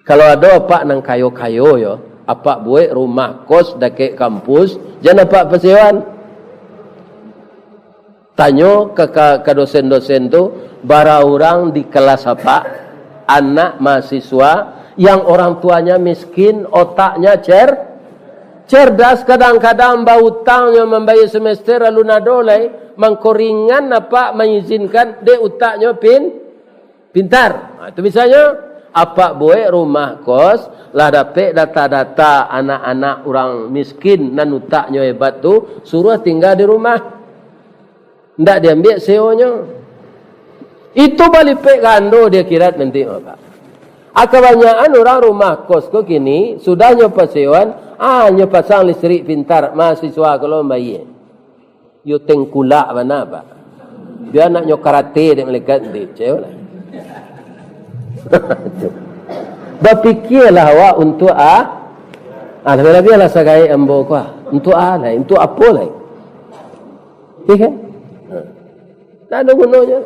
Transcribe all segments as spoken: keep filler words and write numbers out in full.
Kalau ado apak nan kayo-kayo yo, apak buek rumah kos dakek kampus, jan apak pasewan. Tanyo ka, ka, ka dosen-dosen tu, bara urang di kelas apak, anak mahasiswa yang orang tuanya miskin, otaknya cer-, cerdas, kadang-kadang bautang nyo mambayar semester, lalu nado lai, mangko ringan apak maizinkan dek utaknyo pin-, pintar. Ha, itu misalnyo, apak buek rumah kos, lah dapek data-data anak-anak urang miskin nan utaknyo hebat tu, suruah tingga di rumah. Ndak diambiak sewonyo. Itu balipek gando di akhirat nanti, Bapak. Ah, kabanyakan urang rumah kos ko kini, sudah nyo pasewan, ah, nyo pasang listrik pintar, mahasiswa ko lo mambayar. Yo tengkulak bana, Pak. Bia anaknyo karate dek malaikat nanti, cewek lah. Bapikialah awak untuak a-, ah, labiah-labiah lah sagaek ambo ko, ah. Untuak a lai, untuak apo lai? Iya kan? Tak ada gunanya.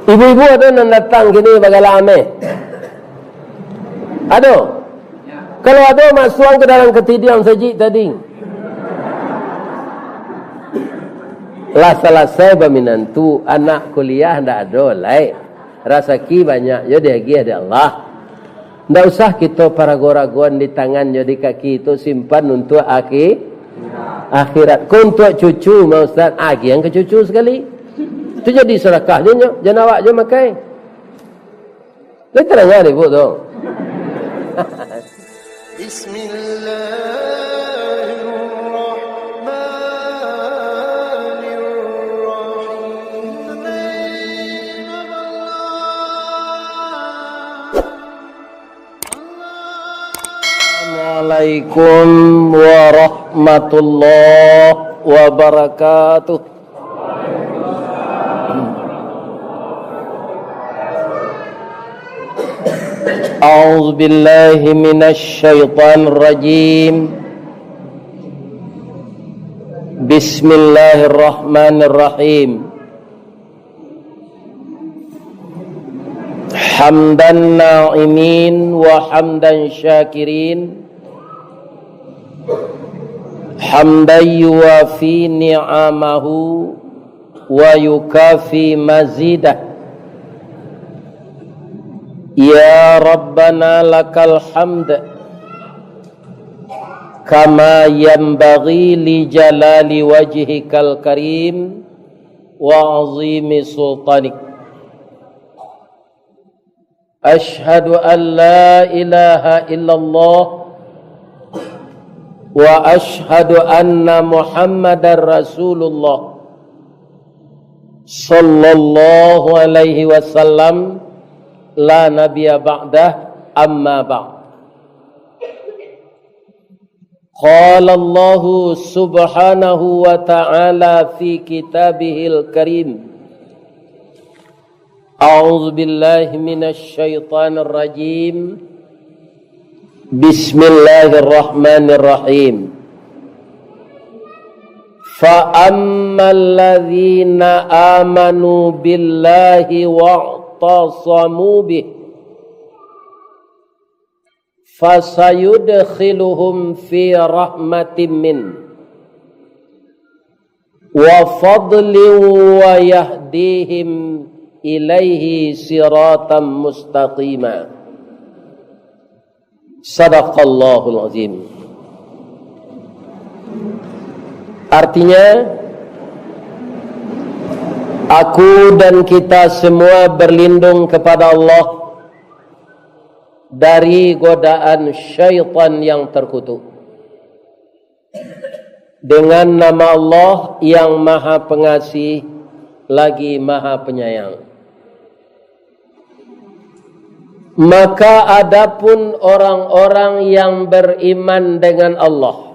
Ibu-ibu ada nan datang kini bagalah ameh? Ado? Kalau ado, masuak ke dalam katidiang sajik tadi. Lah salasai baminantu, anak kuliah ndak ado lai. Rasaki banyak jo diagiah dek Allah. Ndak usah kito parago-ragoan di tangan jo di kaki tu, simpan untuak aki-, akhirat. Ko untuak cucu mah, Ustaz, agiahan ka cucu sakali. Tu jadi sadakah jo nyo, jan awak jo makai. Lai tadanga dek Ibu tu. Bismillahirrahmanirrahim. Assalamualaikum warahmatullahi wabarakatuh. أعوذ بالله من الشيطان الرجيم. بسم الله الرحمن الرحيم. حمد الناعمين وحمد الشاكرين، حمدا يوافي نعمه ويكافئ مزيده. يا ربنا لك الحمد كما ينبغي لجلال وجهك الكريم وعظيم سلطانك. أشهد أن لا إله إلا الله وأشهد أن محمدا رسول الله صلى الله عليه وسلم لا نبي بعده، أما بعد. قال الله سبحانه وتعالى في كتابه الكريم، أعوذ بالله من الشيطان الرجيم. بسم الله الرحمن الرحيم. فأما الذين آمنوا بالله واعتصموا به فسيدخلهم في رحمة منه وفضل ويهديهم إليه صراطا مستقيما. صدق الله العظيم. Artinya, aku dan kita semua berlindung kepada Allah dari godaan syaitan yang terkutuk. Dengan nama Allah yang Maha Pengasih, lagi Maha Penyayang. Maka adapun orang-orang yang beriman dengan Allah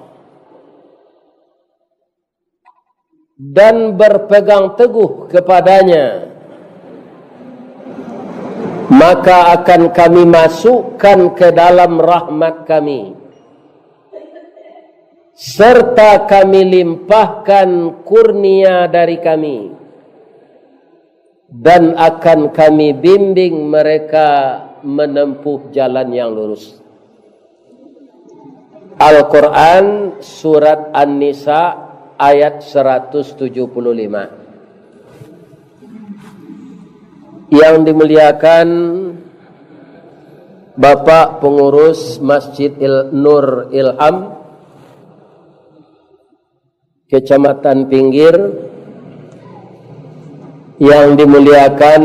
dan berpegang teguh kepada-Nya, maka akan Kami masukkan ke dalam rahmat Kami, serta Kami limpahkan kurnia dari Kami, dan akan Kami bimbing mereka menempuh jalan yang lurus. Al-Quran, Surat An-Nisa, ayat seratus tujuh puluh lima. Yang dimuliakan Bapak Pengurus Masjid Il-, Nur Ilham, Kecamatan Pinggir, yang dimuliakan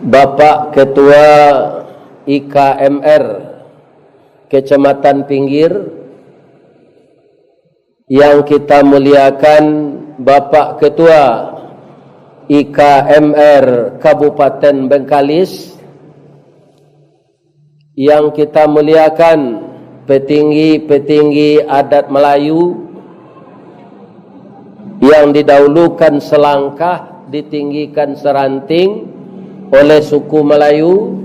Bapak Ketua I K M R Kecamatan Pinggir, yang kita muliakan Bapak Ketua I K M R Kabupaten Bengkalis, yang kita muliakan petinggi-petinggi adat Melayu, yang didahulukan selangkah, ditinggikan seranting oleh suku Melayu,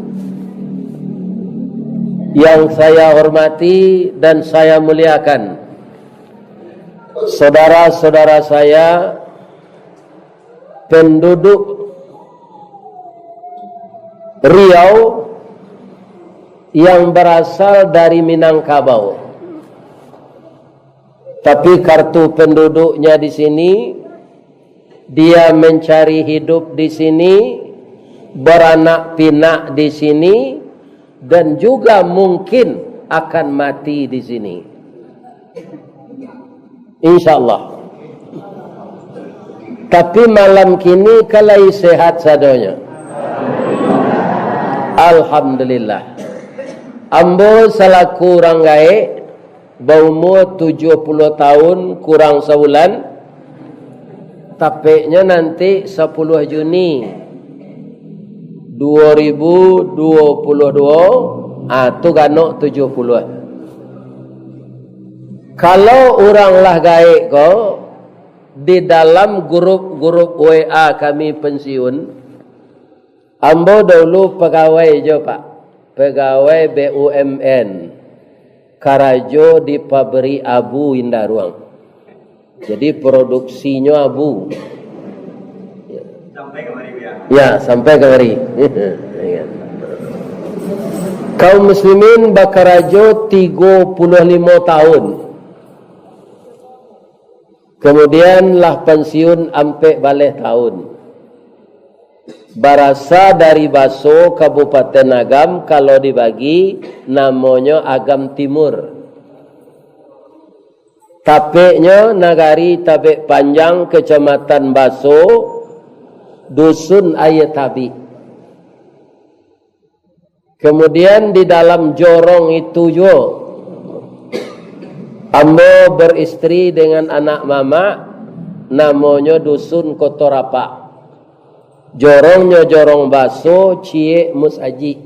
yang saya hormati dan saya muliakan, saudara-saudara saya, penduduk Riau yang berasal dari Minangkabau. Tapi kartu penduduknya di sini, dia mencari hidup di sini, beranak pinak di sini, dan juga mungkin akan mati di sini. Insya Allah. Tapi malam kini ka lai sehat sadonyo. Alhamdulillah. Ambo salaku urang gaek, baumua tujuah puluah tahun kurang sabulan, tapeknyo nanti sapuluah Juni dua ribu dua puluh dua, ah, tu ganok tujuah puluah. Kalau urang lah gaek ko, di dalam grup-grup W A kami pensiun, ambo dahulu pegawai jo, Pak. Pegawai B U M N. Karajo di pabrik abu Indaruang. Jadi, produksinyo abu. Sampai kamari, Bu, ya? Ya, sampai kamari. Ya. Kaum muslimin bakarajo tigo puluah limo tahun. Kemudian lah pensiun ampek baleh tahun. Barasa dari baso Kabupaten Agam, kalau dibagi, namonyo Agam Timur. Tapeknyo Nagari Tabek Panjang, Kecamatan Baso, Dusun Aia Tabik. Kemudian di dalam jorong itu juo, ambo beristri dengan anak mamak, namonyo Dusun Koto Rapak. Jorongnyo jorong baso, ciek musajik.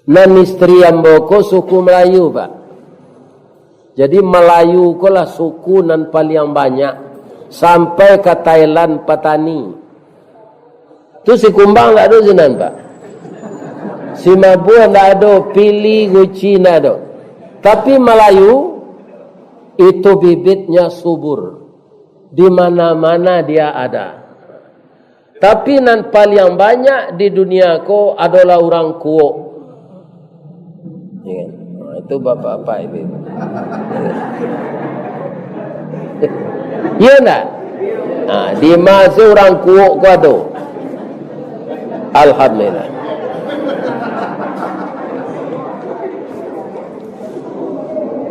Nan istri ambo ko suku Melayu, Pak. Jadi, Melayu ko lah suku nan paliang banyak, sampai ka Thailand, Patani. Tu si Kumbang ndak ado sinan, Pak. Si Mabuah ndak ado, Pili, Guci ndak ado. Tapi Melayu, itu bibitnya subur. Di mana-mana dia ada. Tapi nan paliang banyak di dunia ko adolah urang Kuok. Ya kan? Nah, itu bapak-bapak itu. Iya ndak? Nah, di ma se urang Kuok ko ado. Alhamdulillah.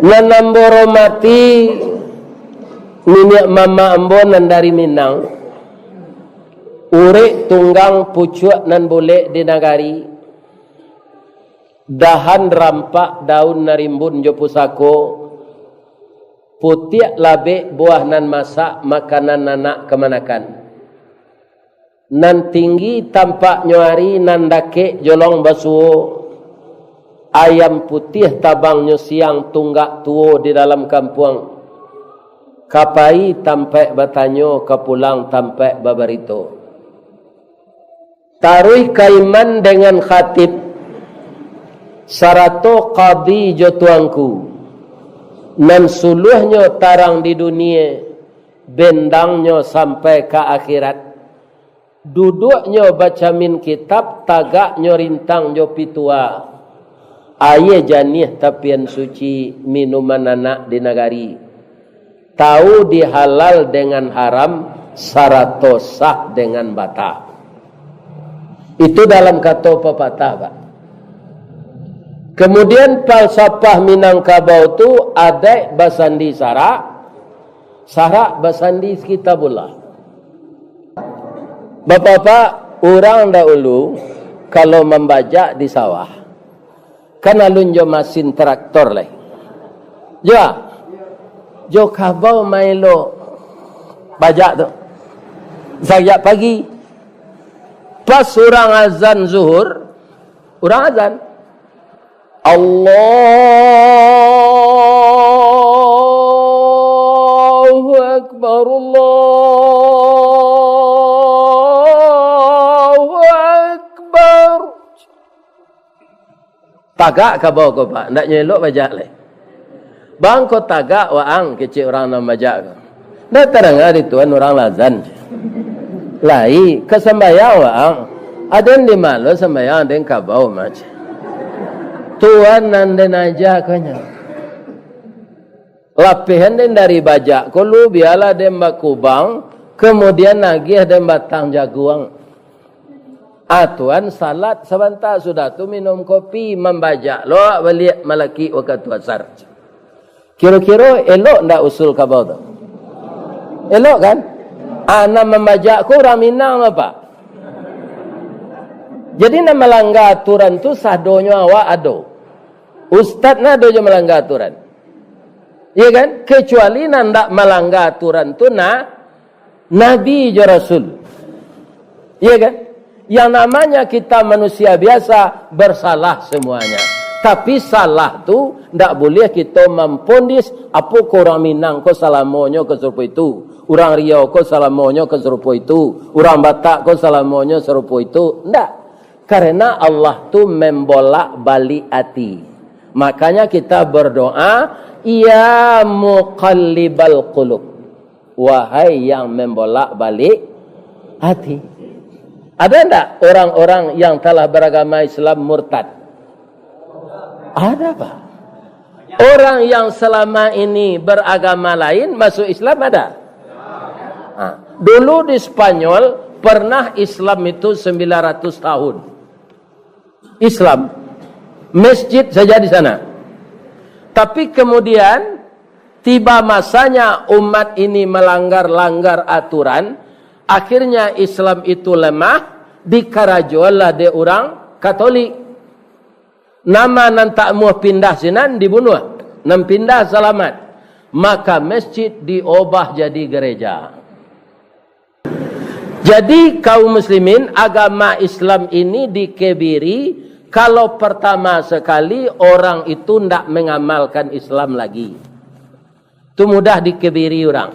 Nan ambo hormati, niniak mamak ambo nan dari Minang. Urek tunggang pucuak nan bulek di nagari, dahan rampak daun nan rimbun jo pusako, putiak labek buah nan masak, makanan anak kamanakan. Nan tinggi tampaknyo ari, nan dakek jolong basuo, ayam putiah tabangnyo siang, tunggak tuo di dalam kampuang. Ka pai tampaik batanyo, ka pulang tampaik babarito. Taruih ka imam dengan khatib, sarato kadi jo tuanku, nan suluahnyo tarang di dunie, bendangnyo sampai ka akhirat. Duduaknyo bacamin kitab, tagaknyo rintang jo pitua. Aia janiah tapian suci, minuman anak di nagari. Tahu di halal dengan haram, sarato sah dengan bata. Itu dalam kato papatah, Pak. Kemudian, falsafah Minangkabau tu adaik basandi sarak, sarak basandi Kitabullah. Bapak-bapak, urang dahulu kalau mambajak di sawah, kan alun jo masin traktor lai. Jo, jo kabau maelo bajak tu. Sajak pagi, pas urang azan zuhur, urang azan, Allahu Akbar, Allahu Akbar. Tagak kabau ko, Pak, ndak nyo elok bajak lai. Bang, ko tagak waang, kecek urang nan bajak ko. Ndak tadanga di tuan urang lah azan. Lai, ka sambayang waang. Aden di ma lo sambayang, aden kabau mah. Tuan nan den aja ko nyo. Lapehan den dari bajak ko lu, bialah den bakubang, kemudian agiah den batang jaguang. Ah, tuan salat sabanta, sudah tu minum kopi, mambajak lo baliak malakik wakatu asar. Kiro-kiro elok ndak usul kabau tu? Elok kan? Ah, nan mambajak ko urang Minang apak? Jadi nan malangga aturan tu sadonyo awak ado. Ustad nan ado jo malangga aturan. Iya kan? Kecuali nan ndak malangga aturan tu na-, nabi jo rasul. Iya kan? Yang namanya kita manusia biasa, bersalah semuanya. Tapi salah tu ndak buliah kito mampondis, apo ko urang Minang ko salamonyo ka sarupo itu, urang Riau ko salamonyo ka sarupo itu, urang Batak ko salamonyo sarupo itu. Ndak. Karena Allah tu membolak-balik ati. Makanya kita berdoa, "Ya muqallibal qulub." Wahai yang membolak-balik hati. Ada ndak orang-orang yang telah beragama Islam murtad? Ada, Pak. Orang yang selama ini beragama lain masuk Islam ada? Ha. Dulu di Spanyol pernah Islam itu sembilan ratus tahun. Islam. Masjid saja di sana. Tapi kemudian, tiba masanya umat ini melanggar-langgar aturan, akhirnya Islam itu lemah, dikarajoanlah dek urang Katolik. Nama nan tak muah pindah sinan dibunuah, nan pindah salamat. Maka masjid diobah jadi gereja. Jadi, kaum muslimin, agama Islam ini dikebiri, kalau pertama sekali orang itu ndak mengamalkan Islam lagi. Tu mudah dikebiri urang.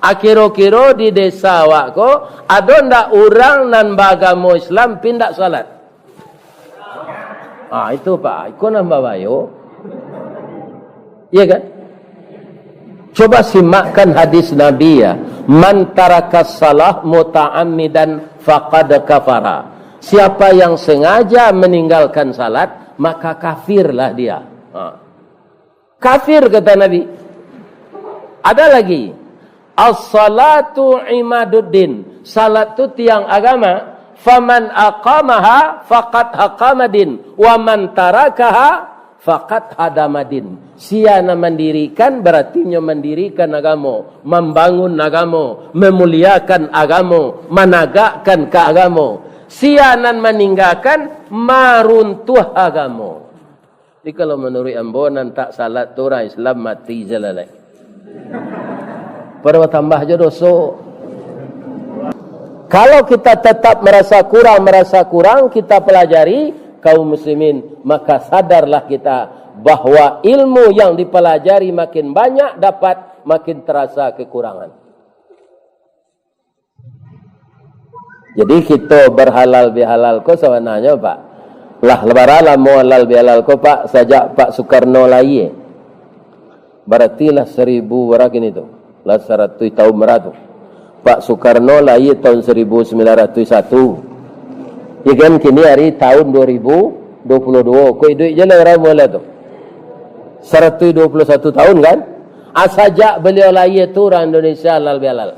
Akiro-kiro di desa awak ko, ado ndak urang nan baagamo Islam, pi ndak salat? Ah, itu, Pak. Iko nan babayo. Iya kan? Coba simakkan hadis Nabi ya. "Man tarakas salah muta'ammidan faqad kafara." Siapa yang sengaja meninggalkan salat, maka kafirlah dia. Ha. Kafir, kata Nabi. Ada lagi, "As-salatu imaduddin." Salat tu tiang agama. "Faman aqamaha faqad haqamadin, wa man tarakaha faqad hadamadin." Sia nan mandirikan, berarti nyo mandirikan agamo, mambangun agamo, memuliakan agamo, managakkan ka agamo. Sia nan maninggakan, maruntuah agamo. Jadi, kalau manuruik ambo, nan tak salat tu urang Islam mati se lah lai. Pado batambah jo doso. Kalau kita tetap merasa kurang, merasa kurang, kita pelajari, kaum muslimin, maka sadarlah kita bahwa ilmu yang dipelajari makin banyak dapat, makin terasa kekurangan. Jadi, kito berhalal bihalal ko sabananyo, Pak, lah bara lamo halal bihalal ko, Pak, sajak Pak Sukarno lahia. Barati lah saribu bara kini tu, lah saratuih taun bara tu. Pak Soekarno lahia tahun seribu sembilan ratus satu. Ya kan, kini hari tahun dua ribu dua puluh dua. Ko iduik je lah urang mulo tu. Saratus dua puluh satu tahun kan? Ah, sajak baliau lahia tu urang Indonesia halal bihalal.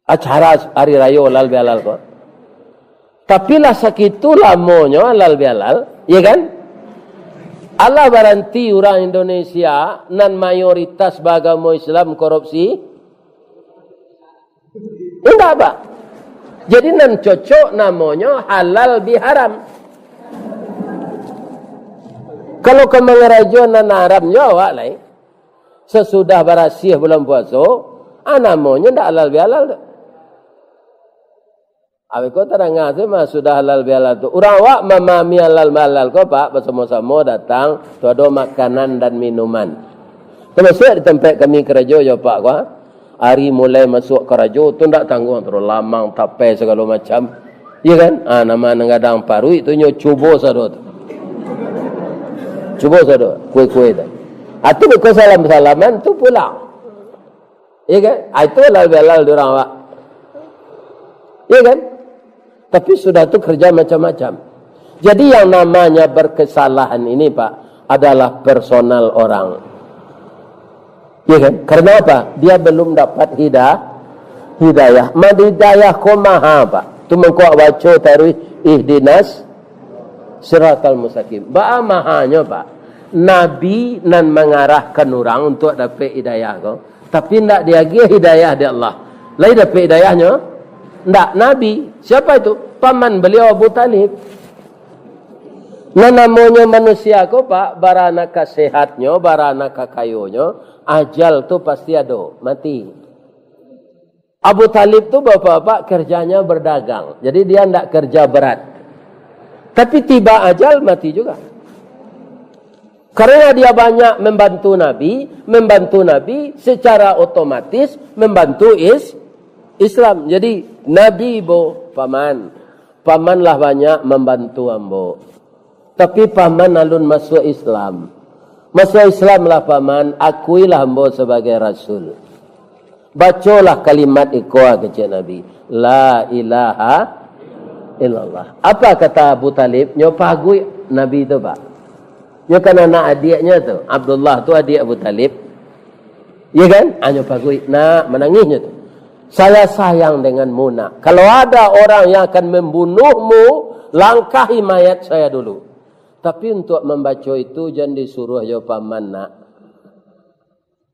Acara hari rayo halal bihalal ko. Tapi lah sakitu lamonyo halal bihalal, ya kan? Alah baranti urang Indonesia nan mayoritas baagamo Islam korupsi? Indak, Pak. Jadi nan cocok namonyo halal biharam. Kalau ka mangarajo nan haram jo awak lai, sasudah barasiah bulan puaso, ah, namonyo ndak halal bihalal tu. Abih ko tadanga se mah sudah halal bihalal tu. Urang awak mamahami halal bihalal ko, Pak, basamo-samo datang, tu ado makanan dan minuman. Tamasuak di tampek kami karajo jo, Pak, ko, ah. Ari mulai masuak karajo tu ndak tangguang tu, lamang, tapeh, sagalo macam. Iya kan? Ah, nama nan gadang paruik tu nyo cubo sado tu. Cubo sado, kue-kue tu. Ah, tu beko salam-salaman tu pulang. Iya kan? Ah, itu halal bihalal di urang awak. Iya kan? Tapi sudah tu kerja macam-macam. Jadi yang namanya berkesalahan ini, Pak, adalah personal orang. Iya kan? Karena apa? Dia belum dapat hida-, hidayah. Mah hidayah ko maha, Pak. Tu mangko baco taruih ihdinas siratal mustaqim. Baa mahanyo, Pak? Nabi nan mangarahkan urang untuak dapek hidayah ko. Tapi ndak diagiah hidayah dek Allah. Lai dapek hidayahnyo? Ndak, Nabi. Siapa itu? Paman beliau Abu Talib. Nah, namonyo manusia ko, Pak, bara nan ka sehatnyo, bara nan ka kayonyo, ajal tu pasti ado, mati. Abu Talib tu, bapak-bapak, kerjanya berdagang. Jadi, dia ndak kerja berat. Tapi tiba ajal, mati juga. Karena dia banyak membantu Nabi, membantu Nabi secara otomatis membantu is-, Islam. Jadi, Nabi, bo, paman, paman lah banyak membantu ambo. Tapi paman alun masuak Islam. Masuak Islam lah paman, akuilah ambo sebagai rasul. Bacolah kalimat iko, kecek Nabi. La ilaha illallah. Apa kata Abu Talib? Nyo paguik Nabi tu, Pak. Nyo kan anak adiaknyo tu. Abdullah tu adiak Abu Talib. Iya kan? Ah, nyo paguik. Nak, manangihnyo tu. Saya sayang denganmu, nak. Kalau ada orang yang akan membunuhmu, langkahi mayat saya dulu. Tapi untuk mambaco itu, jan disuruah jo paman, nak.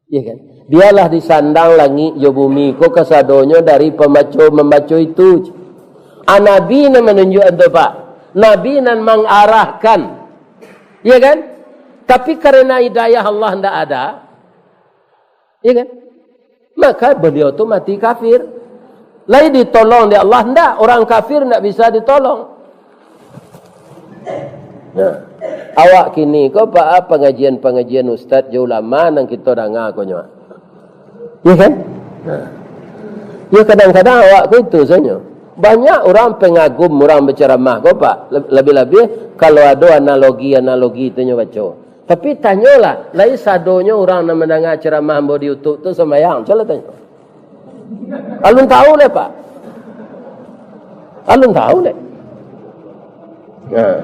Iya kan? Bialah disandang langik jo bumi ko kasadonyo dari pambaco mambaco itu. Ah, Nabi nan manunjuak tu, Pak. Nabi nan mangarahkan. Iya kan? Tapi karena hidayah Allah ndak ada, iya kan? Maka beliau tu mati kafir. Lai ditolong dek Allah? Ndak. Orang kafir ndak bisa ditolong. Nah, awak kini ko, Pak, ah, pangajian-pangajian ustaz jo ulama nan kito danga ko nyo. Iya kan? Nah. Ya, kadang-kadang awak ko itu sajo. Banyak urang pengagum urang bacaramah ko, Pak. Leb-, lebih-lebih kalau ado analogi-analogi tu nyo baco. Tapi tanyolah, lai sadonyo urang nan mandanga caramah ambo di YouTube tu sumbayang? Cubolah tanyo. Alun tahu deh, Pak. Alun tahu deh. Nah.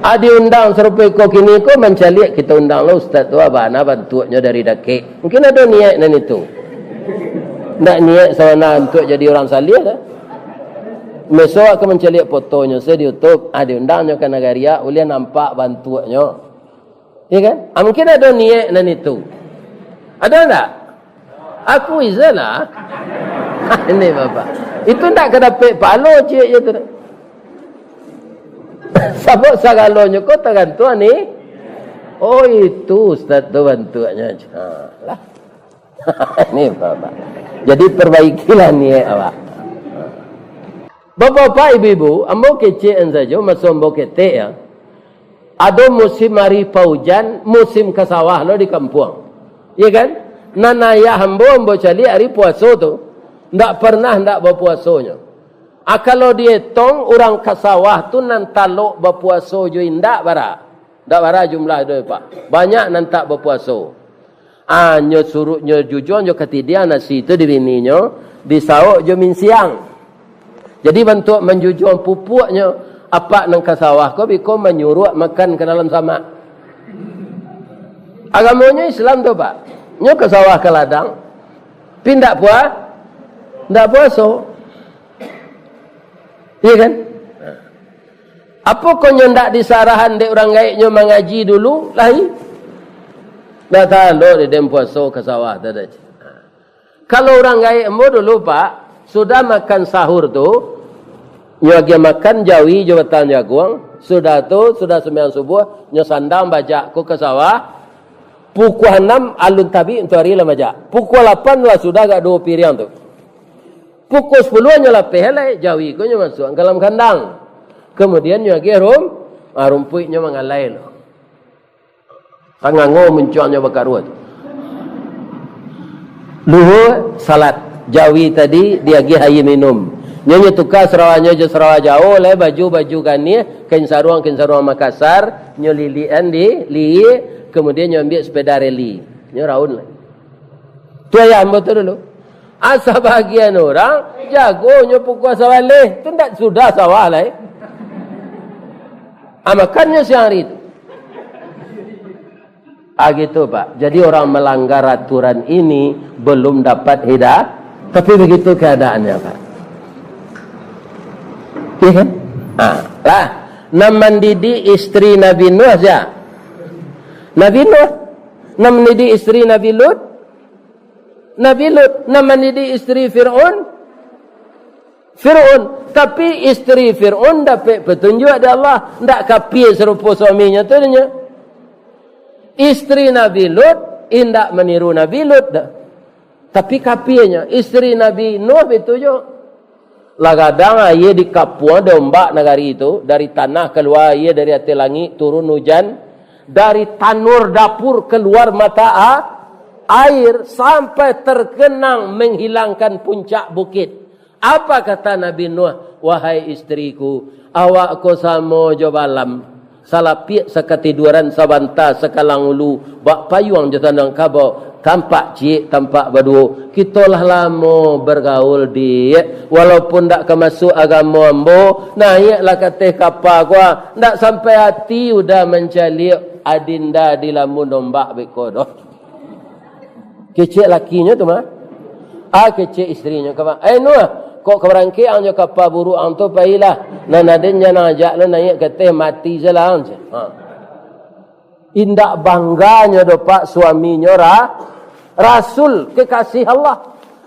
Ah, diundang sarupo iko kini ko mancaliak, kita undang lah ustaz tu, bana bantuaknyo dari dakek. Mungkin ado niaik nan itu. Ndak niaik sabana untuak jadi urang saleh dah. Meso ka mancaliak fotonyo se di YouTube, ah, diundangnyo ka nagariak, ulih nampak bantuaknyo. Ya kan? Ah, mungkin ado niaik nan itu. Ado ndak? Aku izalah. Ini Bapak. Itu ndak ka dapek pahalo ciek je tu. Sabab sagalonyo ko tagantuang ni. Oh, itu ustaz tu bantuaknyo. Ha, lah. Ini Bapak. Jadi perbaikilah niaik awak. Bapak-bapak, ibu-ibu, ambo kecek an sajo, maso ambo ketek ya. Ado musim hari paujan, musim ka sawah lo di kampuang. Iya kan? Nan ayah ambo, ambo caliak hari puaso tu. Ndak pernah ndak bapuasonyo. Ah, kalau dietong, urang ka sawah tu nan talok bapuaso jo indak bara. Ndak bara jumlah tu, Pak. Banyak nan tak bapuaso. Ah, nyo suruiknyo jujuang jo katidiang nasi tu di bininyo, disauk jo minsiang. Jadi bantuak manjujuang pupuaknyo, apak nan ka sawah ko biko manyuruak makan ka dalam samak. Agamonyo Islam tu, Pak. Nyo ka sawah ka ladang. Pi ndak pua-, ndak puaso. Iya kan? Apo ko nyo ndak disarahan dek urang gaeknyo mangaji dulu, lai? Ndak tando dek den puaso ka sawah tadi. Kalau urang gaek ambo dulu, Pak, sudah makan sahur tu, nyo agiah makan jawi jo batang jaguang, sudah tu, sudah sumbayang subuah, nyo sandang bajak ko ka sawah, pukua anam alun tabik matoari lah majak. Pukua lapan lah sudah agak duo piriang tu. Pukua sapuluah nyo lapeh alai, jawi ko nyo masuak ka dalam kandang. Kamudian nyo agiah rum-, ah, rumpuiknyo mangalai lo. Tangango muncuangnyo bakaruah tu. Luhua salat, jawi tadi diagiah aia minum. Nyo, nyo tuka sarawanyo jo sarawa jauah, lai baju, baju ganih, kain saruang, kain saruang Makassar, nyo lilikan di lihia, kamudian nyo ambiak sepeda reli. Nyo raun lai. Tu ayah ambo tu dulu. Ah, sabagian urang jagonyo pukua sabaleh, tu ndak sudah sawah lai. Ah, makannyo siang hari tu. Ah, gitu, Pak. Jadi, orang melanggar aturan ini belum dapat hidayah. Tapi begitu keadaannya, Pak. Iya kan? Ah, lah. Nan mandidik istri Nabi Nuh sia? Nabi Nuh. Nan mandidik istri Nabi Lut? Nabi Lut. Nan mandidik istri Fir'aun? Fir'aun. Tapi istri Fir'aun dapek petunjuk dari Allah. Ndak kapia sarupo suaminyo tu, nyo. Istri Nabi Lut indak maniru Nabi Lut doh. Tapi kapianyo, istri Nabi Nuh itu jo. Lah gadang aia dikapuang dek ombak nagari tu, dari tanah kalua aia, dari ateh langik turun ujan, dari tanur dapur kaluar mata a-, air, sampai terkenang menghilangkan puncak bukit. Apa kata Nabi Nuh, "Wahai istriku, awak ko samo jo Balaam, salapiak sakatiduaran sabanta sakalang ulu, bak payuang jo tanang kabau, tampak ciek, tampak baduo. Kito lah lamo bagaul, Diak. Walaupun ndak ka masuak agamo ambo, naiaklah ka ateh kapa ko, ndak sampai ati uda mancaliak adinda dilamun ombak beko doh." Kecek lakinyo tu mah. Ah, kecek istrinyo ka, "Eh, Nuh, kok ka barangkek ang jo kapa buruak ang tu, pailah. Nan aden jan ajak lo naiak ka ateh, mati se lah ang," cek. Ha. Indak bangganyo doh, Pak, suaminyo ra-, rasul kekasih Allah.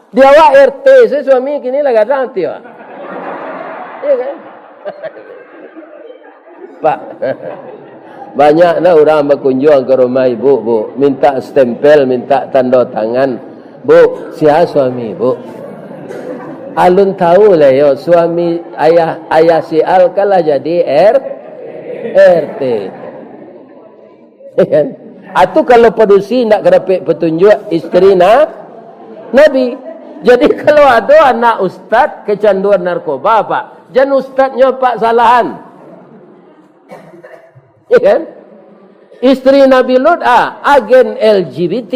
Di awak R T se suami kini lah gadang ati awak. Iya kan? Pak, banyak nah urang bakunjuang ka rumah ibu, Bu, minta stempel, minta tando tangan. "Bu, sia suami, Bu?" Alun tahu lah yo, suami ayah, ayah si Al kan lah jadi R-, R T. Kan? Atu kalau padusi indak ka dapek patunjuak istri na-, Nabi. Jadi kalau ado anak ustad kecanduan narkoba, Pak, jan ustadnyo, Pak, salahan. Ya kan? Istri Nabi Lut, ah, agen L G B T.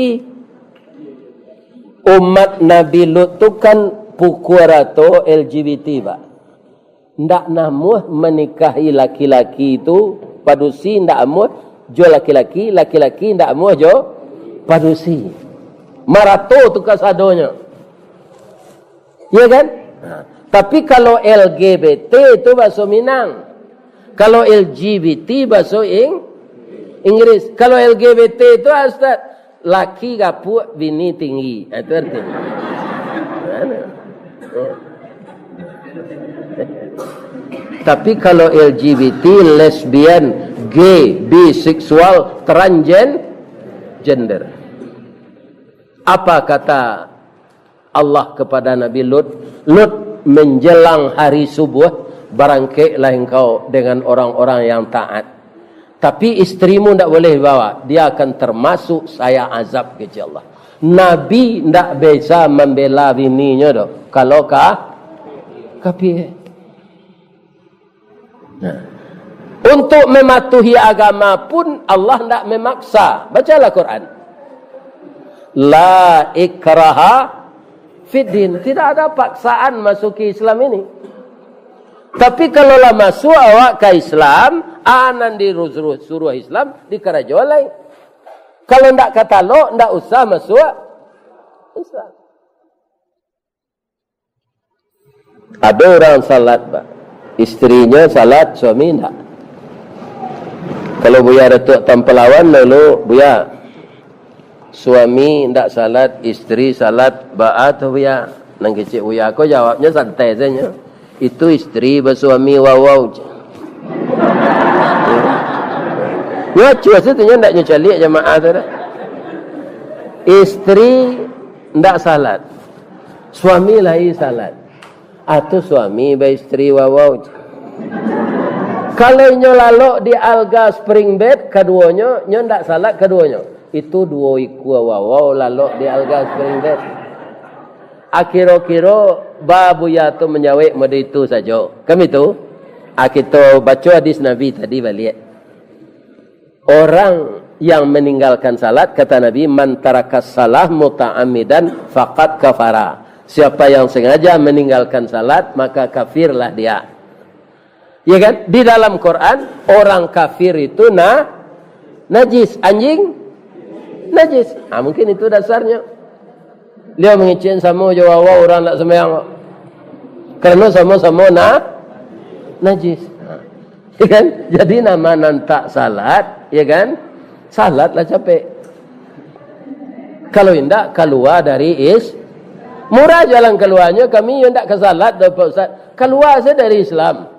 Umat Nabi Lut tu kan pukua rato L G B T, Pak. Ndak namuah manikahi laki-laki tu, padusi ndak amuah jo laki-laki, laki-laki ndak amuah jo padusi. Marato tu kasadonyo. Iya kan? Nah, tapi kalau L G B T tu bahaso Minang. Kalau L G B T bahaso Ing-, Inggris. Kalau L G B T tu, Ustaz, laki gapuak, bini tinggi. Ha, itu artinya. Mana? Tapi kalau L G B T, lesbian, gay, biseksual, transgen-, gender. Apa kata Allah kepada Nabi Lut, "Lut, menjelang hari subuh, barangkeklah engkau dengan orang-orang yang taat. Tapi istrimu ndak boleh bawa, dia akan termasuk saya azab," kecek Allah. Nabi ndak bisa mambela bininyo doh, kalau ka-, kapia. Nah, untuk mematuhi agama pun Allah ndak memaksa. Bacalah Quran. La ikraha fiddin. Tidak ada paksaan masuki Islam ini. Tapi kalau lah masuk awak ka Islam, a nan disuruah Islam, dikarajoan lai. Kalau ndak katalok, ndak usah masuk Islam. Ado urang salat, Pak. Istrinyo salat, suami ndak. Kalau Buya Datuak Tampalawan dulu, Buya, suami ndak salat, istri salat, baa tu, Buya? Nan kecek Buya ko jawabnyo santai sajo. Itu istri basuami wawau. Nyo acuah situ, nyo ndak nyo caliak jamaah tu dah. Istri ndak salat. Suami lai salat. Atau suami baistri wawau. Kalau inyo lalok di alga spring bed, kaduonyo, nyo ndak salat kaduonyo. Itu duo ikua wawau lalok di alga spring bed. Akiro-kiro ba Buya tu manjawek mode itu sajo. Kan itu? Ah, kito baco hadis Nabi tadi baliak. Orang yang meninggalkan salat, kata Nabi, "Man tarakas salah muta'ammidan faqad kafara." Siapa yang sengaja meninggalkan salat, maka kafirlah dia. Ya kan? Di dalam Quran, orang kafir itu na-, najis. Anjing najis. Ah, mungkin itu dasarnya. Dia mangecek samo jo wawau urang ndak sumbayang. Karena samo-samo na-, najis. Ya kan? Jadi nan ma nan tak salat, ya kan? Salatlah capek. Kalau indak, kalua dari is-, murah jalan kaluanyo, kami yo ndak ka salat doh, Pak Ustaz. Kalua sajo dari Islam.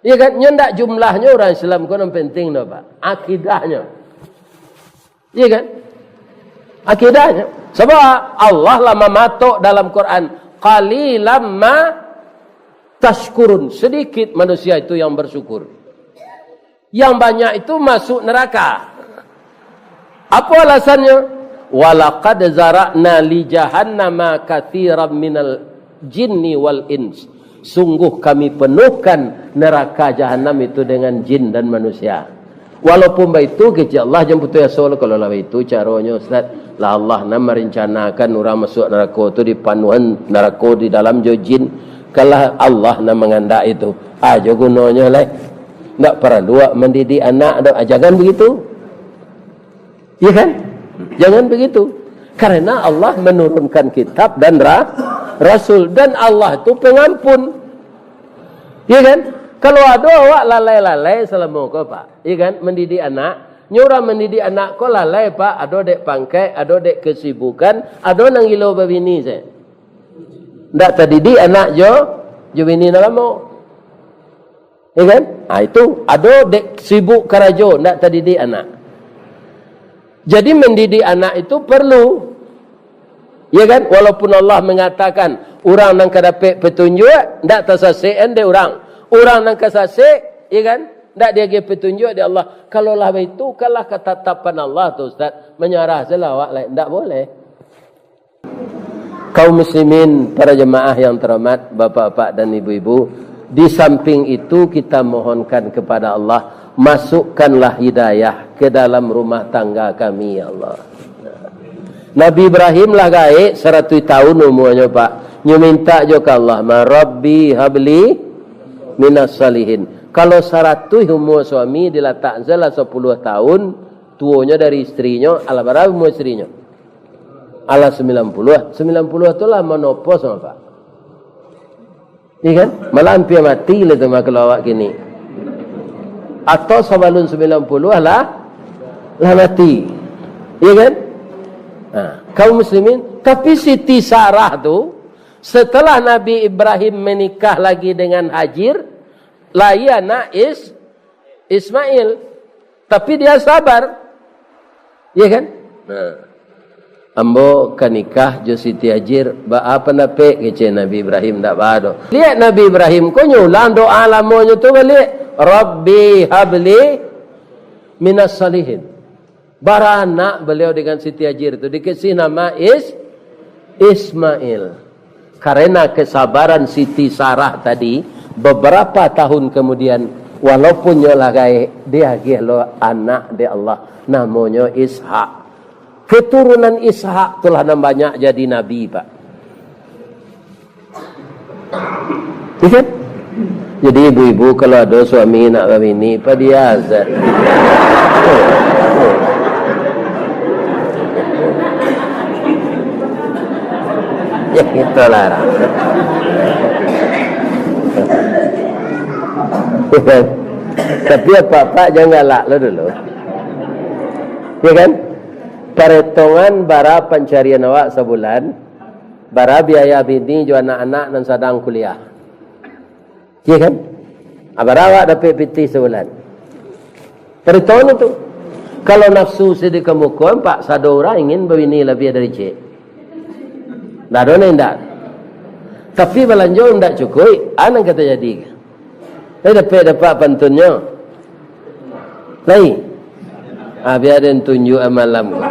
Ya kan? Nyo ndak jumlahnyo urang Islam ko nan penting doh, Pak. Akidahnyo. Iya kan? Akidahnyo. Sebab Allah lah mamatok dalam Quran, "Qalilam ma tashkurun." Sedikit manusia itu yang bersyukur. Yang banyak itu masuk neraka. Apa alasannyo? "Walaqad zara'na li jahannama katsiran minal jinni wal ins." Sungguh Kami penuhkan neraka jahanam itu dengan jin dan manusia. Walaupun baitu, kecek Allah, jan putuih aso lah, kalau lah baitu caronyo, Ustaz. Lah Allah nan marencanakan urang masuak narako tu, dipanuahan narako di dalam jo jin. Kalau Allah nan mangandak itu, ajo gunonyo lai. Ndak paralu awak mandidik anak do. Ah, jangan begitu. Iya kan? Jangan begitu. Karena Allah menurunkan kitab dan ra-, rasul. Dan Allah tu pengampun. Iya kan? Kalau ado awak lalai-lalai salamo ko, Pak. Iya kan? Mendidik anak. Nyo urang mendidik anak ko lalai, Pak. Ado dek pangkek, ado dek kesibukan, ado nan gilo babini se. Ndak tadidik anak jo, jo bini nan lamo. Ya kan? Ah, itu ado dek sibuk karajo, ndak tadidik anak. Jadi, mendidik anak itu perlu. Ya kan? Walaupun Allah mengatakan, urang nan ka dapek petunjuk, ndak tasasek dek urang. Urang nan ka sasek, ya kan? Ndak diagiah petunjuk dek Allah. Kalau lah baitu, kalah katatapan Allah tu, Ustaz. Manyarah sajolah awak lai. Ndak boleh. Kaum muslimin, para jemaah yang terhormat, bapak-bapak dan ibu-ibu, di samping itu kita mohonkan kepada Allah, masukkanlah hidayah ke dalam rumah tangga kami, ya Allah. Nabi Ibrahim lah gaek saratuih tahun umuanyo, Pak. Nyo mintak jo ka Allah, "Ma Rabbi habli minas salihin." Kalau saratuih umua suami dilatak salah sapuluah tahun, tuonyo dari istrinyo, alah bara umua istrinyo? Alah sambilan puluah. Sambilan puluah tu lah menopause mah, Pak. Iya kan? Malah ampia mati lah tu mah kalau awak kini. Atau sabalun sambilan puluah lah, lah mati. Iya kan? Nah, kaum muslimin, tapi Siti Sarah tu, setelah Nabi Ibrahim menikah lagi dengan Hajir, lahia anak Is-, Ismail. Tapi dia sabar. Iya kan? Nah. "Ambo ka nikah jo Siti Hajir, baa pandapek?" kecek Nabi Ibrahim, "Ndak baa doh." Liek Nabi Ibrahim ko nyulang doa lamonyo tu baliak. "Rabbi habli minas salihin." Baranak beliau dengan Siti Hajir tu, dikasih nama Is-, Ismail. Karena kesabaran Siti Sarah tadi, beberapa tahun kemudian, walaupun nyo lah gaek, diagiah lo anak dek Allah, namonyo Ishak. Keturunan Ishak tu lah nan banyak jadi nabi, Pak. Iya kan? Jadi ibu-ibu kalau ado suami nak babini, padiah se. Ya, itulah. Tapi apak-apak jan galak lo dulu. Ya kan? Paretongan bara pancarian awak sabulan, bara biaya bini jo anak-anak nan sadang kuliah. Iya kan? Ah, bara awak dapek pitih sabulan. Paretongan tu. Kalau nafsu sadikam ukuan, Pak, sado urang ingin babini labiah dari ciek. Ndak ado nan indak. Tapi balanjo indak cukuik, a nan ka tajadi. Lai dapek-dapek pantunnyo? Lai? Ah, bia den tunjuak malam ko.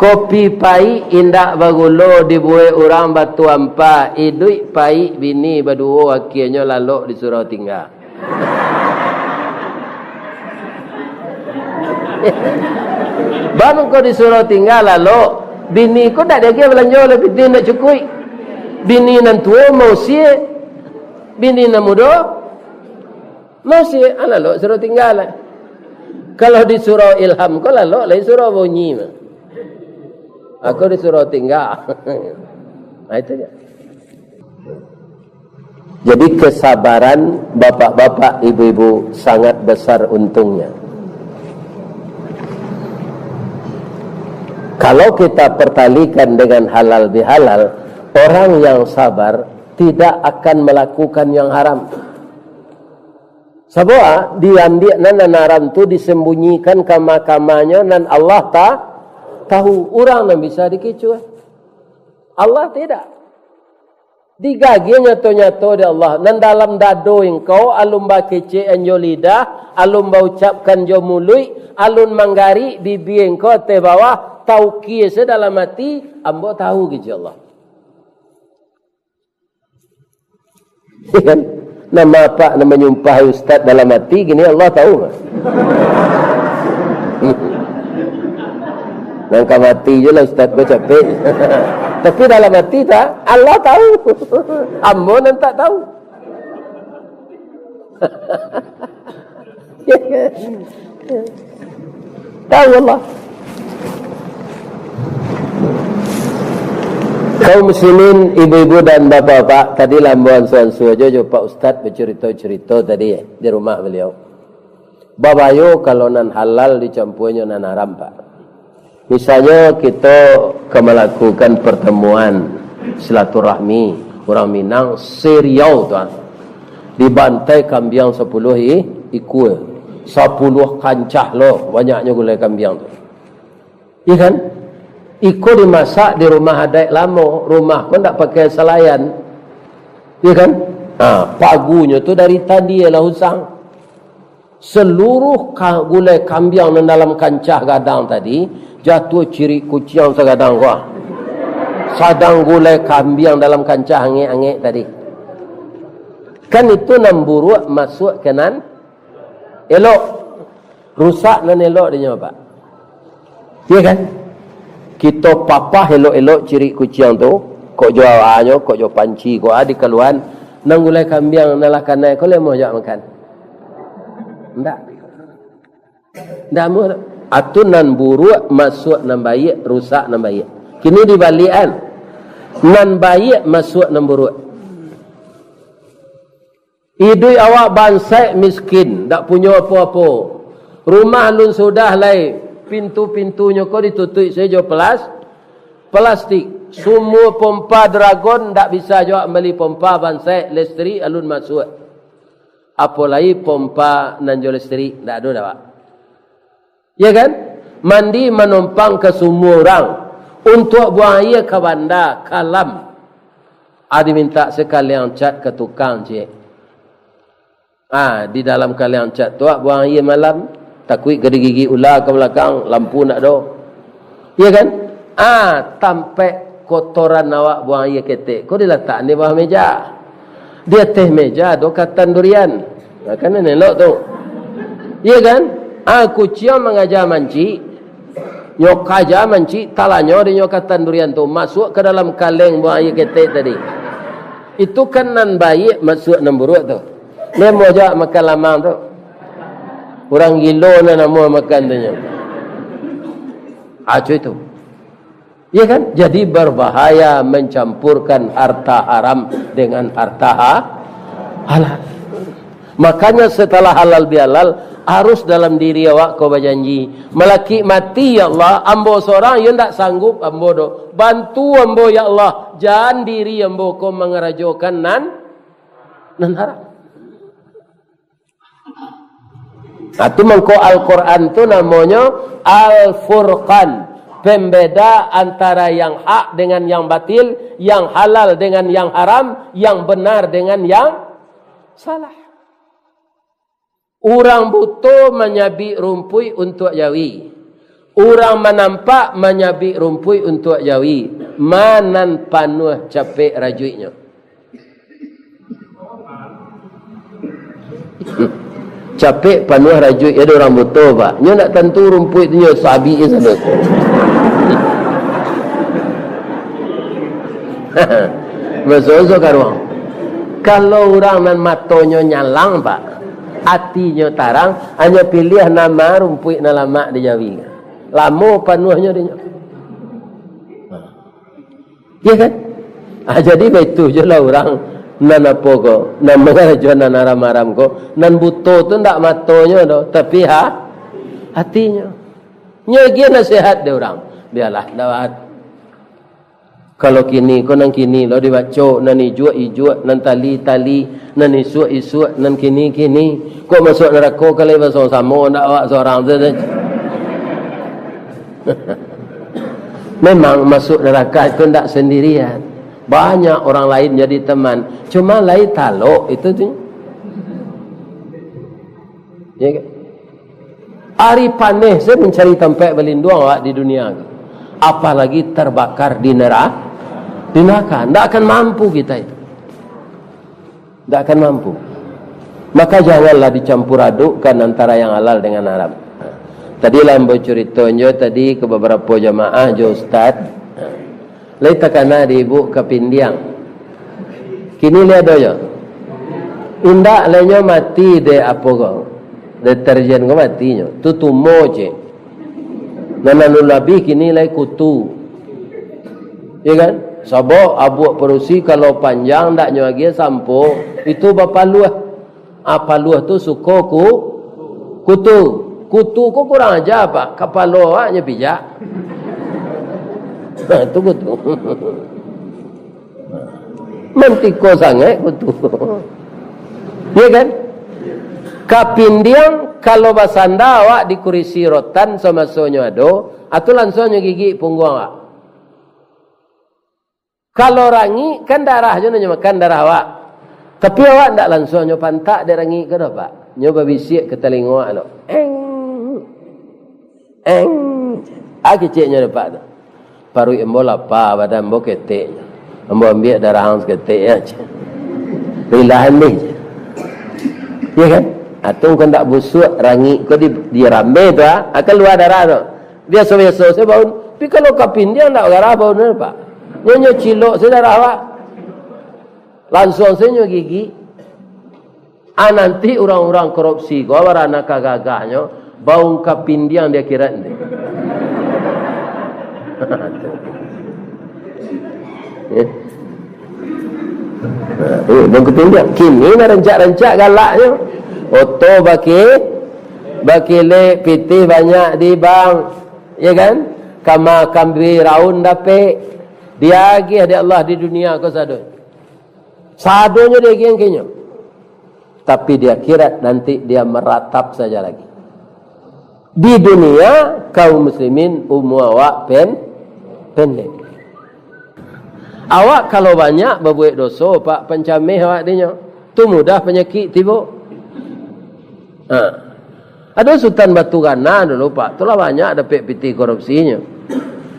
Kopi paik indak bagulo dibuek urang Batu Ampa, iduik paik bini baduo, akienyo lalok di surau tingga. Bang ko di surau tingga lalok, bini ko ndak diagiah balanjo lai, pitih ndak cukuik. Bini nan tuo mausie, bini nan mudo mausie, ah, lalok surau tingga lai. Kalau di surau Ilham ko lalok lai surau Bunyi mah. Aku di surau tingga. Nah, itu je. Jadi kesabaran bapak-bapak, ibu-ibu sangat besar untungnya. Kalau kita pertalikan dengan halal bihalal, orang yang sabar tidak akan melakukan yang haram. Sabab diambiak nan, nan haram tu disembunyikan kama-kamanyo, nan Allah ta-, tahu. Urang nan bisa dikicuah, Allah tidak. Digagiah nyato-nyato dek Allah. Nan dalam dado engkau, alun bakecek jo lidah, alun baucapkan jo muluik, alun manggarik bibia engkau ateh bawah, taukia se dalam ati, ambo tahu, kecek Allah. Kan? Nama apak nan manyumpahi ustaz dalam ati, kini Allah tahu. Nan ka mati je lah ustaz ko capek. Tapi dalam ati tak, Allah tahu. Ambo nan tak tahu. Tahu Allah. Kaum muslimin, ibu-ibu dan bapak-bapak, tadi lah ambo ansua-ansua jo, jo Pak Ustaz bacurito-curito tadi, eh, di rumah beliau. Babayo kalau nan halal dicampua jo nan haram, Pak. Misalnyo, kito ka malakukan partamuan silaturahmi urang Minang se-Riau tu, ah. Dibantai kambiang sapuluah i-, ikua. Sapuluah kancah lo banyaknyo gulai kambiang tu. Iya kan? Iko dimasak di rumah adaik lamo, rumah ko ndak pakai salayan. Iya kan? Ha, pagunyo tu dari tadi lah usang. Saluruah ka-, gulai kambiang nan dalam kancah gadang tadi, jatuah cirik kuciang sagadang ko. Sadang gulai kambiang dalam kancah angek-angek tadi. Kan itu nan buruak masuak ka nan elok. Rusak nan elok dinyo, Pak. Iya kan? Kito papah elok-elok cirik kuciang tu, kok jo awanyo, kok jo panci, kok a dikaluan, nan gulai kambiang nan lah kanai ko lai amuah jak makan. Ndak. Ndak amuah. Atu nan buruak masuak nan baiak, rusak nan baiak. Kini dibaliakan. Nan baiak masuak nan buruak. Iduik awak bansaik miskin, dak punyo apo-apo. Rumah alun sudah lai, pintu-pintunyo ko ditutuik sajo pelas-, pelastik. Sumua pompa Dragon, dak bisa jo awak mambali pompa bansaik, listrik alun masuak. Apo lai pompa nan jo listrik, dak ado dah, Pak. Ya kan? Mandi manompang ka sumua urang, untuak buang aia ka banda, kalam. A dimintak sakaliang cat ka tukang, ciek. Ah, di dalam kaliang cat tu, ah, buang aia malam, takuik ka digigik ula ka balakang, lampu ndak ado. Ya kan? Ah, tampek kotoran awak buang aia ketek ko dilatak di bawah meja. Di ateh meja ado katan durian. Nah, kan elok tu. Iya kan? Ah, kuciang mangaja mancik, nyo kaja mancik, talanyo dek nyo ka tandurian tu, masuak ka dalam kaleng buang aia ketek tadi. Itu kan nan baiak masuak nan buruak tu. Nemo ja makan lamang tu. Urang gilo nan namo makan tu nyo. Acuh itu. Ya kan? Jadi berbahaya mencampurkan harta haram dengan harta ha-, halal. Makanya setelah halal bihalal, harus dalam diri awak ko bajanji, malakik mati, "Ya Allah, ambo sorang yo ndak sanggup ambo doh. Bantu ambo, ya Allah, jan diri ambo ko mangarajokan nan, nan haram." Nah, tu mangko Al-Quran tu namonyo Al-Furqan, pembeda antara yang hak dengan yang batil, yang halal dengan yang haram, yang benar dengan yang salah. Urang buto manyabik rumpuik untuak jawi. Urang manampak manyabik rumpuik untuak jawi. Ma nan panuah capek rajuiknyo? Capek panuah rajuik, ado urang buto, Pak. Nyo ndak tantu rumpuik tu nyo sabik je sajo. Maso-maso ka ruang. Kalau urang nan matonyo nyalang, Pak, atinyo tarang, hanyo piliah nan ma rumpuik nan lamak di jawi. Lamo panuahnyo dinyo. Ya kan? Ah, jadi baitu je lah urang nan apo ko, nan mangarajo nan haram-haram ko, nan buto tu ndak matonyo doh, tapi ha-, hatinyo. Nyo agiah nasihat dek urang, bialah dawat. Kalau kini ko nan kini lo dibaco, nan ijuak-ijuak, nan tali-tali, nan isuak-isuak, nan kini-kini. Kok masuak narako ka lai basamo-samo, ndak awak sorang tu, tu. Memang masuak narako tu ndak sendirian. Banyak orang lain jadi teman. Cuma lai talok itu tu. Ya kan? Ari paneh se mancari tampek balinduang awak di dunia ko. Apalagi terbakar di nera-, di neraka. Ndak akan mampu kita itu. Ndak akan mampu. Maka janganlah dicampur adukkan antara yang halal dengan haram. Tadi lah ambo curito nyo tadi ka babarapo jamaah jo ustaz. Lai takana di ibu kapindiang. Kini lai ado nyo? Indak lai, nyo mati dek apo ko? Deterjen ko mati nyo. Tu tumo cek. Nan anu labiah kini lai kutu. Ya kan? Sabab abuak padusi kalau panjang ndak nyo agiah sampo, itu bapaluah. Ah, paluah tu suko ku-, kutu. Kutu ko kurang aja, Pak. Kapalo awak nyo pijak. Nah, tu kutu. Mantiko sangaik kutu. Ya kan? Kapindiang, kalau basanda awak di kurisi rotan samasonyo ado, atu lansuang nyo gigik pungguang awak. Kalau rangik, kan darah jo nan nyo makan, darah awak. Tapi awak ndak lansuang nyo pantak dek rangik ko doh, Pak. Nyo babisiak ka talingo awak lo. Eng. Eng. Ah, keceknyo dek Pak tu. Paruik ambo lapa, badan ambo ketek. Ambo ambiak darah ang saketek, ya, cek. Rilahan deh, cek. Ya kan? Atau kau ndak busuak, rangik ko di, di rambe tu, ah, kalua darah tu. Biaso-biaso se baun. Tapi kalau kapindiang ndak garah baun, Pak. Nyo, nyo cilok se darah, Pak. Lansuang se nyo gigik. Ah, nanti urang-urang korupsi ko, barana ka gagahnyo, baun kapindiang di akhirat nanti. Eh, bang kapindiang. Kini nan rancak-rancak galaknyo. Oto baki-, bakilek, pitih banyak di bank. Ya kan? Kama kambing raun dapek. Diagiah dek Allah di dunia ko sado. Sadonyo diagiah angkenyo. Tapi di akhirat nanti dia meratap saja lagi. Di dunia, kaum muslimin, umua awak pen-, pendek. Awak kalau banyak babuek doso, Pak, pancameh awak dinyo. Tu mudah panyakik tibo. Ha. Ado Sutan Batu Gana dulu, Pak. Tu lah banyak dapek pitih korupsinyo.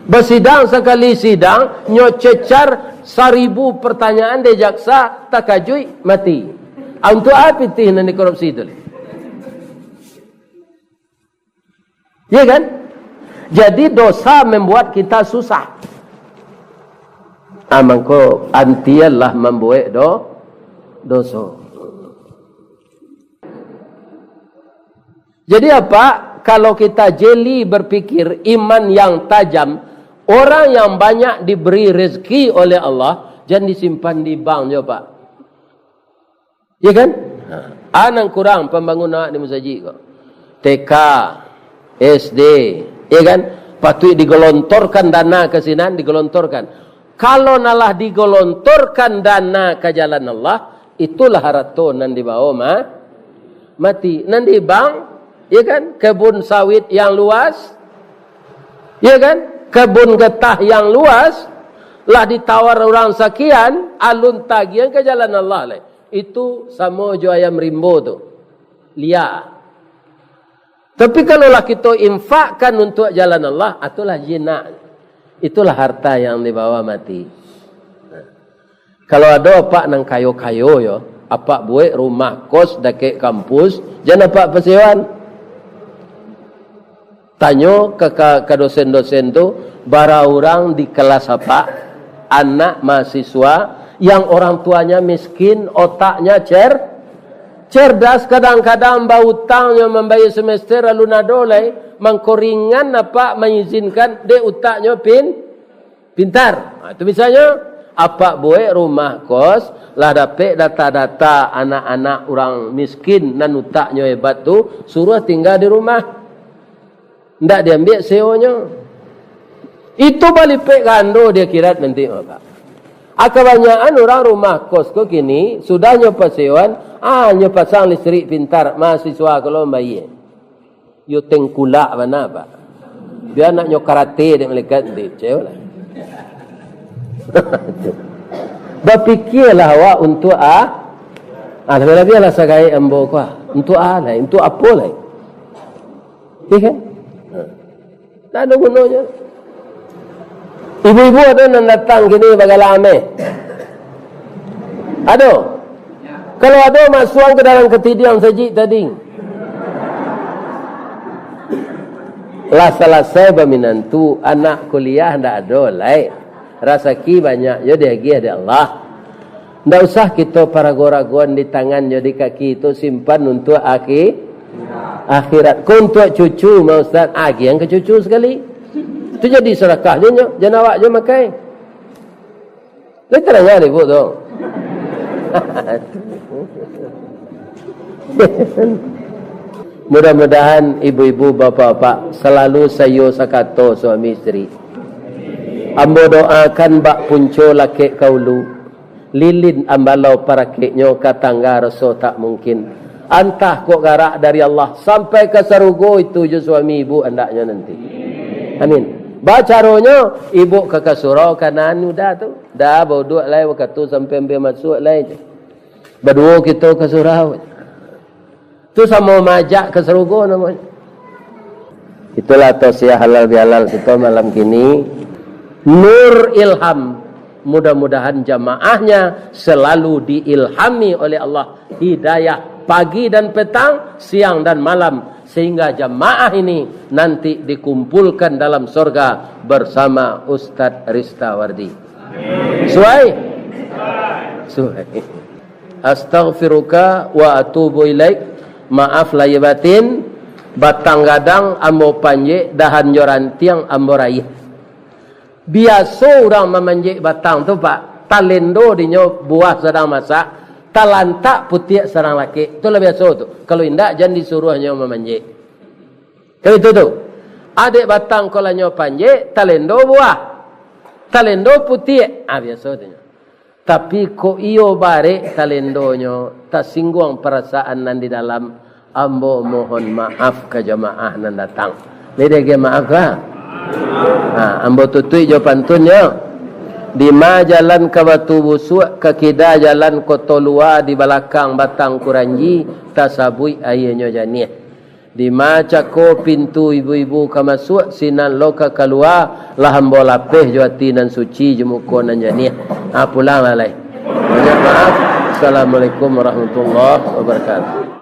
Basidang sakali sidang, nyo cecar saribu pertanyaan dek jaksa, takajuik, mati. Ah, untuak apo pitih nan dikorupsi tu? Ya kan? Jadi dosa membuat kita susah. Ah, mangko antianlah mambuek do-, doso. Jadi apa? Kalau kita jeli berpikir, iman yang tajam, orang yang banyak diberi rezeki oleh Allah, jan disimpan di bank jo, Pak. Ya kan? Ha. Anang kurang pambangunan di masajik ko. T K, S D, ya kan? Patuik digelontorkan dana ka sinan, digelontorkan. Kalau nalah digelontorkan dana ka jalan Allah, itulah harato nan dibawa ma-, mati. Nan di bank, ya kan? Kebun sawit yang luas, ya kan? Kebun getah yang luas, lah ditawar urang sakian, alun tagihan ka jalan Allah lai. Itu samo jo ayam rimbo tu. Lia. Tapi kalau lah kito infakkan untuak jalan Allah, ah, itulah jinak. Itulah harta yang dibawa mati. Kalau ado apak nan kayo-kayo yo, apak buek rumah kos dakek kampus, jan apak pasewan. Tanyo ka, ka, ka dosen-dosen tu, bara urang di kelas apak, anak mahasiswa, yang orang tuanya miskin, otaknya cer-, cerdas, kadang-kadang bautangnyo mambayar semester, alun ado lai, mangko ringan apak mangizinkan, dek utaknyo pin-, pintar. Ha, tu misalnyo, apak buek rumah kos, lah dapek data-data anak-anak urang miskin nan utaknyo hebat tu, suruah tingga di rumah. Ndak diambiak sewonyo. Itu balipek gando di akhirat nanti, Pak. Ah, kabanyakan urang rumah kos ko kini, sudah nyo pasewan, ah, nyo pasang listrik pintar, mahasiswa ko lo mambayar. Yo tengkulak bana, Pak. Bia nak nyo karate dek malaikat nanti, cewek lah. Bapikialah awak untuak ah, ah, labiah-labiahlah sagai ambo ko ah. Untuak ah lai, untuak apo lai? Iya kan? Ha. Tak ada gunanya. Ibu-ibu ada nan datang kini bagalah ameh? Ada? Kalau ada, masuang ke dalam ketidiang sajik tadi. Lah salasai baminantu, anak kuliah ndak ado lai. Rasaki banyak jo diagiah dek Allah. Ndak usah kito parago-ragoan di tangan jo di kaki tu, simpan untuak aki-, akhirat. Ko untuak cucu mah, Ustaz, agiahan ka cucu sakali. Tu jadi sadakah jo nyo, jan awak jo makai. Lai tarang dek ibu tu. Mudah-mudahan ibu-ibu, bapak-bapak salalu saiyo sakato suami isteri. Ambo doakan bak punco lakek ka ulu, lilin ambalau parakeknyo ka tangga raso tak mungkin. Antah kok garak dari Allah sampai ka sarugo itu jo suami ibu andaknyo nanti. Amin. Bacaronyo, ibu ka, ka surau kanan udah tu. Dah bauduak lai wakatu sampai ambil masuk lai. Baduo kito ka surau. Tu samo maajak ka sarugo namonyo. Itulah tausiah halal bihalal kito malam kini. Nur Ilham. Mudah-mudahan jamaahnya selalu diilhami oleh Allah, hidayah pagi dan petang, siang dan malam, sehingga jamaah ini nanti dikumpulkan dalam sorga bersama Ustadz Ristawardi. Suai? Suai. Astaghfiruka wa atubu ilaik. Maaf lahir batin, batang gadang ambo panjek, dahan jo rantiang ambo raih. Biaso urang mamanjek batang tu, Pak, talendo dinyo buah sadang masak, talantak putiak sadang lakek. Itulah biaso tu. Kalau indak, jan disuruahnyo mamanjek. Kan itu tu. Adek batang ko lah nyo panjek, talendo buah. Talendo putiak. Ah, biaso tu nyo. Tapi kok iyo barek talendonyo, tasingguang parasaan nan di dalam, ambo mohon maaf ka jamaah nan datang. Lai diagiah maaf lah. Ha, ambo tutuik jo pantunnyo. Dima jalan ka Batu Busuak, ka kida jalan Koto Lua, di balakang Batang Kuranji, tasabuik aianyo janiah. Dima cako pintu ibu-ibu ka masuak, sinan lo ka kalua, lah ambo lapeh jo ati nan suci, jo muko nan janiah. Ha, pulang lah lai. Banyak maaf. Assalamualaikum warahmatullahi wabarakatuh.